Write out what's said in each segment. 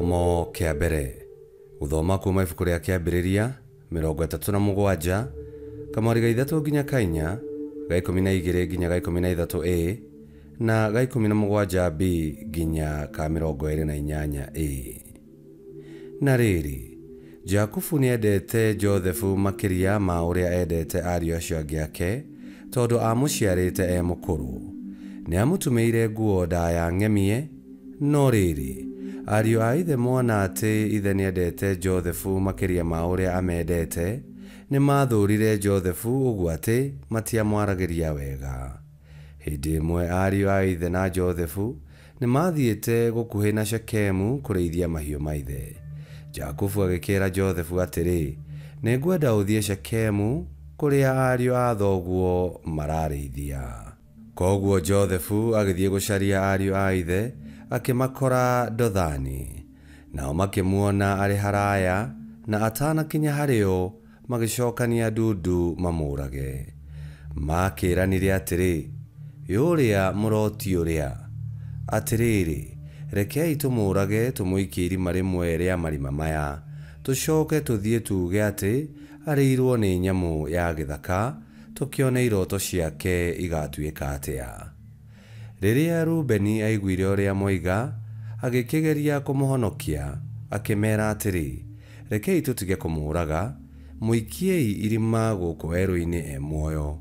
Gĩthomo kĩa mbere. Gũthoma kuma ibuku rĩa Kĩambĩrĩria 37 kamwari ga 3 nginya ka 4 ga 12 nginya ga 13 a na ga 17 b nginya ka 28 a. Na rĩrĩ, Jakubu nĩendete Jothefu makĩria ma ũrĩa endete ariũ acio angĩ ake, tondũ amũciarĩte e mũkũrũ. Nĩamũtumĩire nguo ndaya ng'emie, no rĩrĩ, ariũ a ithe mona atĩ ithe nĩendete Jothefu makĩria ma ũrĩa amendete, nĩmathũũrire Jothefu ũguo atĩ matiamwaragĩria wega. Hĩndĩ ĩmwe ariũ a ithe na Jothefu nĩmathiĩte gũkuhĩ na Shekemu kũrĩithia mahiũ ma ithe. Jakubu agĩkĩĩra Jothefu atĩrĩ, nĩngwenda ũthiĩ Shekemu kũrĩa ariũ a thoguo mararĩithia. Koguo Jothefu agĩthiĩ gũcaria ariũ a ithe, akĩmakora Dothani. Nao makĩmuona arĩ haraya, na atanakinya harĩ o, magĩcokania ndundu mamũũrage. Makĩĩranire atĩrĩ, ĩ ũrĩa mũroti ũrĩa? Atĩrĩrĩ, rekei tũmũũrage tũmũikie irima rĩmwe rĩa marima maya, tũcoke tũthiĩ tuuge atĩ arĩirwo nĩ nyamũ ya gĩthaka, tũkĩone iroto ciake igatuĩka atĩa. Rĩrĩa Rubeni aiguire ũrĩa moiga, agĩkĩgeria kũmũhonokia, akĩmeera atĩrĩ, rekei tũtige kũmũũraga, mũikiei irima gũkũ werũ-inĩ e muoyo.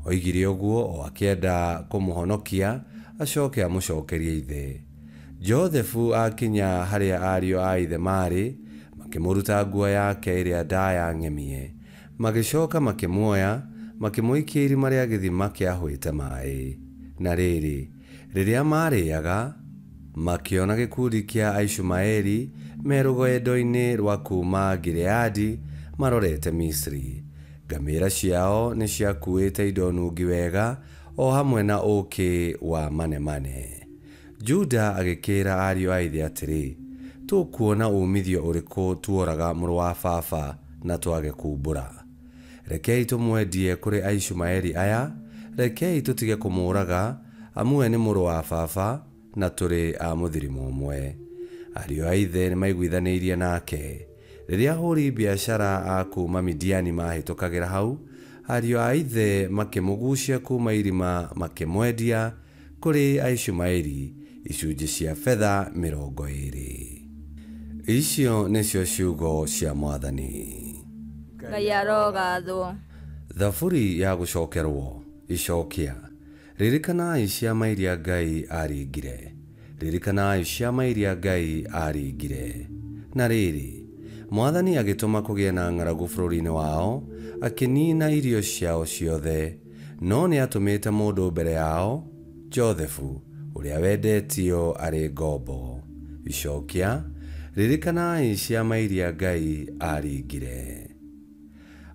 Oigire ũguo o akĩenda kũmũhonokia, acoke amũcokerie ithe. Jothefu akinya harĩa ariũ a ithe maarĩ, makĩmũruta nguo yake ĩrĩa ndaya ng'emie, magĩcoka makĩmuoya, makĩmũikia irima rĩa gĩthima kĩahũĩte maĩ. Na rĩrĩ, rĩrĩa maarĩaga, makĩona gĩkundi kĩa Aishumaeli me rũgendo-inĩ rwa kuuma Gileadi marorete Misri. Ngamĩĩra ciao nĩciakuĩte indo nungi wega o hamwe na ũũkĩ wa manemane. Juda agĩkĩĩra ariũ a ithe atĩrĩ, tũkuona uumithio ũrĩkũ tuoraga mũrũ wa baba na twage kumbũra? Rekei tũmwendie kũrĩ Aishumaeli aya, rekei tũtige kũmũũraga, amu we nĩ mũrũ wa baba na tũrĩ a mũthirimo ũmwe. Ariũ a ithe nĩmaiguithanĩirie nake. Rĩrĩa ahũri biacara a kuuma Midiani mahĩtũkagĩra hau, ariũ a ithe makĩmũgucia kuuma irima makĩmwendia kũrĩ Aishumaeli icunjĩ cia betha 20. Icio nĩcio ciugo cia Mwathani. Ngai arogathwo. Thaburi ya gũcokerwo. Icokia. Ririkanai ciama iria Ngai aringire. Ririkanai ciama iria Ngai aringire. Na rĩrĩ, Mwathani agĩtũma kũgĩe na ng'aragu bũrũri-inĩ wao, akĩniina irio ciao ciothe, no nĩatũmĩte mũndũ mbere yao, Jothefu, ũrĩa wendetio arĩ ngombo. Icokia. Ririkanai ciama iria Ngai aringire.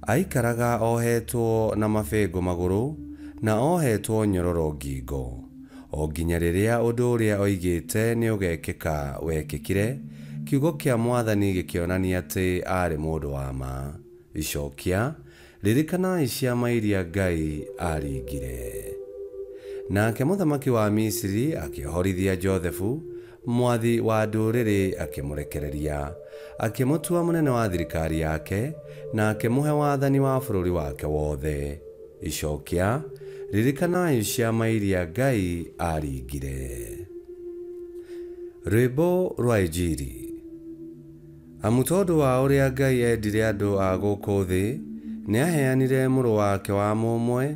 Aikaraga ohetwo na mabĩngũ magũrũ na ohetwo nyororo ngingo, o nginya rĩrĩa ũndũ ũrĩa oigĩte nĩũgekĩka wekĩkire, kiugo kĩa Mwathani gĩkĩonania atĩ aarĩ mũndũ wa ma. Icokia. Ririkanai ciama iria Ngai aringire. Nake mũthamaki wa Misiri akĩohorithia Jothefu, mwathi wa ndũrĩrĩ akĩmũrekereria, akĩmũtua mũnene wa thirikari yake, na akĩmũhe wathani wa bũrũri wake wothe. Icokia. Ririkanai ciama iria Ngai aringire. Rwĩmbo rwa Injiri. Amu tondũ wa ũrĩa Ngai endire andũ a gũkũ thĩ, nĩaheanire mũrũ wake wa mũmwe,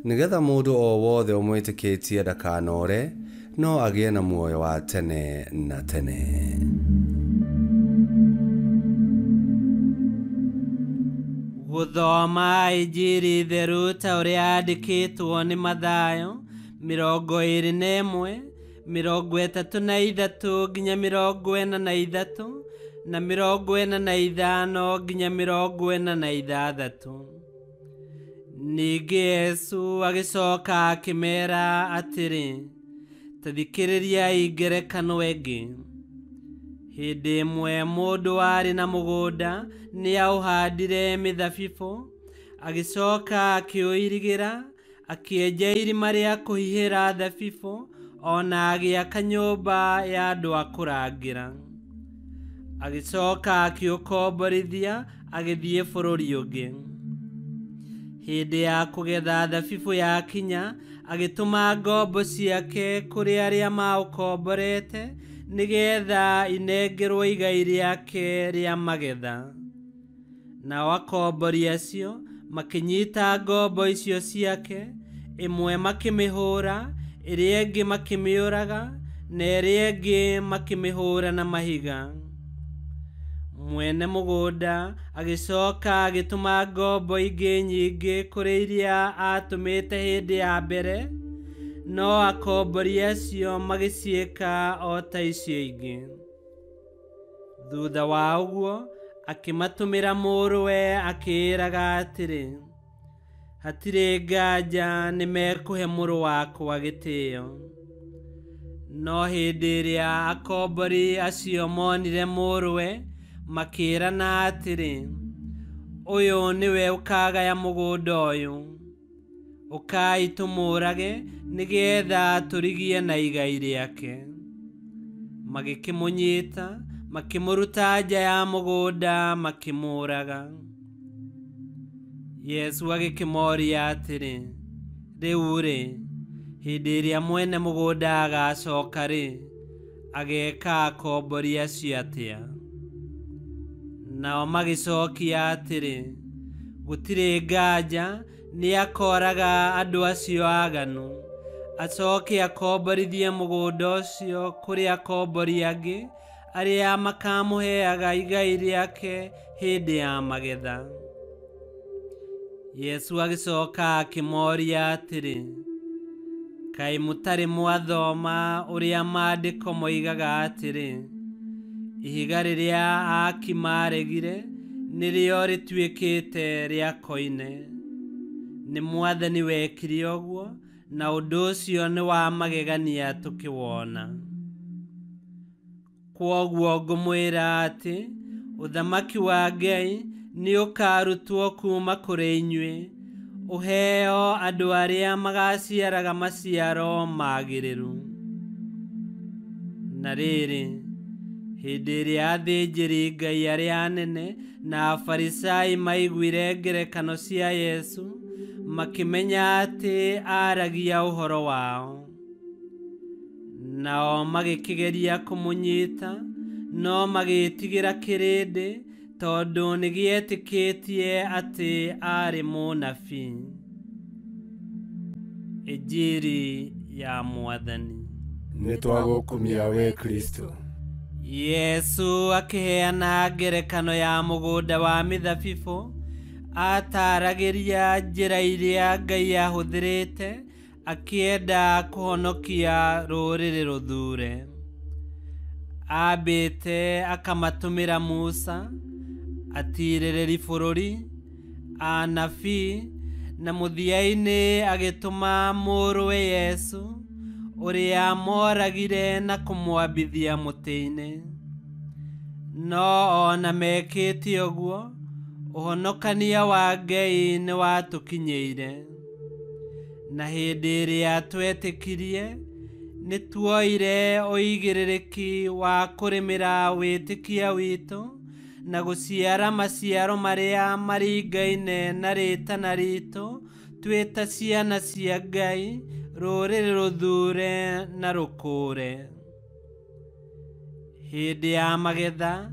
nĩgetha mũndũ o wothe ũmwĩtĩkĩtie ndakanore, no agĩe na muoyo wa tene na tene. Gũthoma Injiri theru ta ũrĩa yandĩkĩtwo nĩ Mathayo 21, 33 nginya 43 na 45 nginya 46. Ningĩ Yesu agĩcoka akĩmeera atĩrĩ, ta thikĩrĩriai ngerekano ĩngĩ. Hĩndĩ ĩmwe mũndũ warĩ na mũgũnda nĩaũhandire mĩthabibũ, agĩcoka akĩũirigĩra, akĩenja irima rĩa kũhihĩra thabibũ, ona agĩaka nyũmba ya andũ a kũrangĩra. Agĩcoka akĩũkomborithia agĩthiĩ bũrũri ũngĩ. Hĩndĩ ya kũgetha thabibũ yakinya, agĩtũma ngombo ciake kũrĩ arĩa maũkomborete nĩgeetha inengerwo igai rĩake rĩa magetha. Nao akombori acio makĩnyita ngombo icio ciake, ĩmwe makĩmĩhũũra, ĩrĩa ĩngĩ makĩmĩũraga, na ĩrĩa ĩngĩ makĩmĩhũũra na mahiga. Mwene mũgũnda agĩcoka agĩtũma ngombo ingĩ nyingĩ kũrĩ iria aatũmĩte hĩndĩ ya mbere, no akombori acio magĩciĩka o ta icio ingĩ. Thutha wa ũguo akĩmatũmĩra mũrũwe akĩĩraga atĩrĩ, hatirĩ nganja nĩmekũhe mũrũ wakwa gĩtĩo. No hĩndĩ ĩrĩa akombori acio monire mũrũwe, makĩĩrana atĩrĩ, ũyũ nĩwe ũkagaya mũgũnda ũyũ. Ũkai tũmũũrage nĩgeetha tũrigie na igai rĩake. Magĩkĩmũnyita, makĩmũruta nja ya mũgũnda, makĩmũũraga. Yesu agĩkĩmoria atĩrĩ, rĩu-rĩ, hĩndĩ ĩrĩa mwene mũgũnda agacooka-rĩ, ageeka akombori acio atĩa? Nao magĩcokia atĩrĩ, gũtirĩ nganja nĩakoraga andũ acio aaganu, acoke akomborithie mũgũnda ũcio kũrĩ akombori angĩ arĩa makamũheaga igai rĩake hĩndĩ ya magetha. Yesu agĩcoka akĩmoria atĩrĩ, kaĩ mũtarĩ mwathoma ũrĩa maandĩko moigaga atĩrĩ, ihiga rĩrĩa aaki maaregire nĩrĩo rĩtuĩkĩte rĩa koine. Nĩ Mwathani wekire ũguo, na ũndũ ũcio nĩ wa magegania tũkĩwona. Kwoguo ngũmwĩra atĩ ũthamaki wa Ngai nĩũkarutwo kuuma kũrĩ inyuĩ, ũheo andũ arĩa magaciaraga maciaro magĩrĩru. Na rĩrĩ, hĩndĩ ĩrĩa athĩnjĩri-Ngai arĩa anene na Afarisai maiguire ngerekano cia Yesu, makĩmenya atĩ aaragia ũhoro wao. Nao magĩkĩgeria kũmũnyita, no magĩĩtigĩra kĩrĩndĩ, tondũ nĩgĩetĩkĩtie atĩ aarĩ mũnabii. Injiri ya Mwathani. Nĩtwagũkumia we Kristo. Yesu akĩheana ngerekano ya mũgũnda wa mĩthabibũ, ataragĩria njĩra iria Ngai ahũthĩrĩte akĩenda kũhonokia rũrĩrĩ rũthuure. Ambĩte akamatũmĩra Musa, atirĩrĩri bũrũri, anabii, na mũthia-inĩ agĩtũma mũrũwe Yesu, ũrĩa moragire na kũmwambithia mũtĩ-inĩ. No ona mekĩte ũguo, ũhonokania wa Ngai nĩwatũkinyĩire. Na hĩndĩ ĩrĩa twetĩkirie, nĩtuoire ũigĩrĩrĩki wa kũrĩmĩra wĩtĩkia witũ na gũciara maciaro marĩa maringaine na rĩtana ritũ twĩ ta ciana cia Ngai, rũrĩrĩ rũthuure na rũkũũre. Hĩndĩ ya magetha,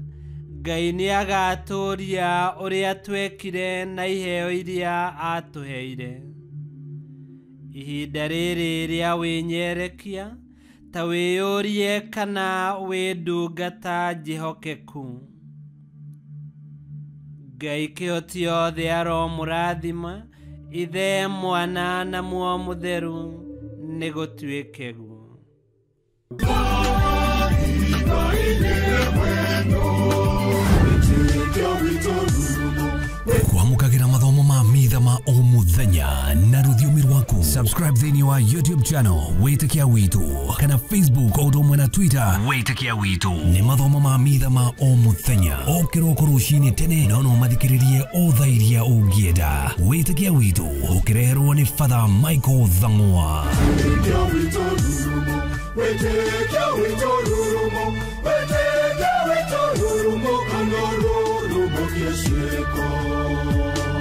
Ngai nĩagatũũria ũrĩa twekire na iheo iria aatũheire. Ihinda rĩrĩ rĩa wĩnyerekia, ta wĩyũrie kana wĩ ndungata njĩhokeku. Ngai kĩhoti othe aromũrathima, Ithe, Mwana na Muoyo Mũtheru, nĩgũtuĩke guo. Kwamũkagĩra mathomo ma mitha ma o mũthenya na rũthiomi rwaku. Subscribe thĩinĩ wa YouTube channel Wĩtĩkia Witũ kana Facebook o ũndũ ũmwe na Twitter Wĩtĩkia Witũ. Nĩ mathomo ma mitha ma o mũthenya o kĩroko rũcinĩ tene, no no mathikĩrĩrie o thaa iria ũngĩenda. Wĩtĩkia Witũ ũkĩreherwo nĩ Father Michael Thang'wa. Wĩtĩkia witũ rurumo, wĩtĩkia witũ rurumo. Tũcokie ciĩko.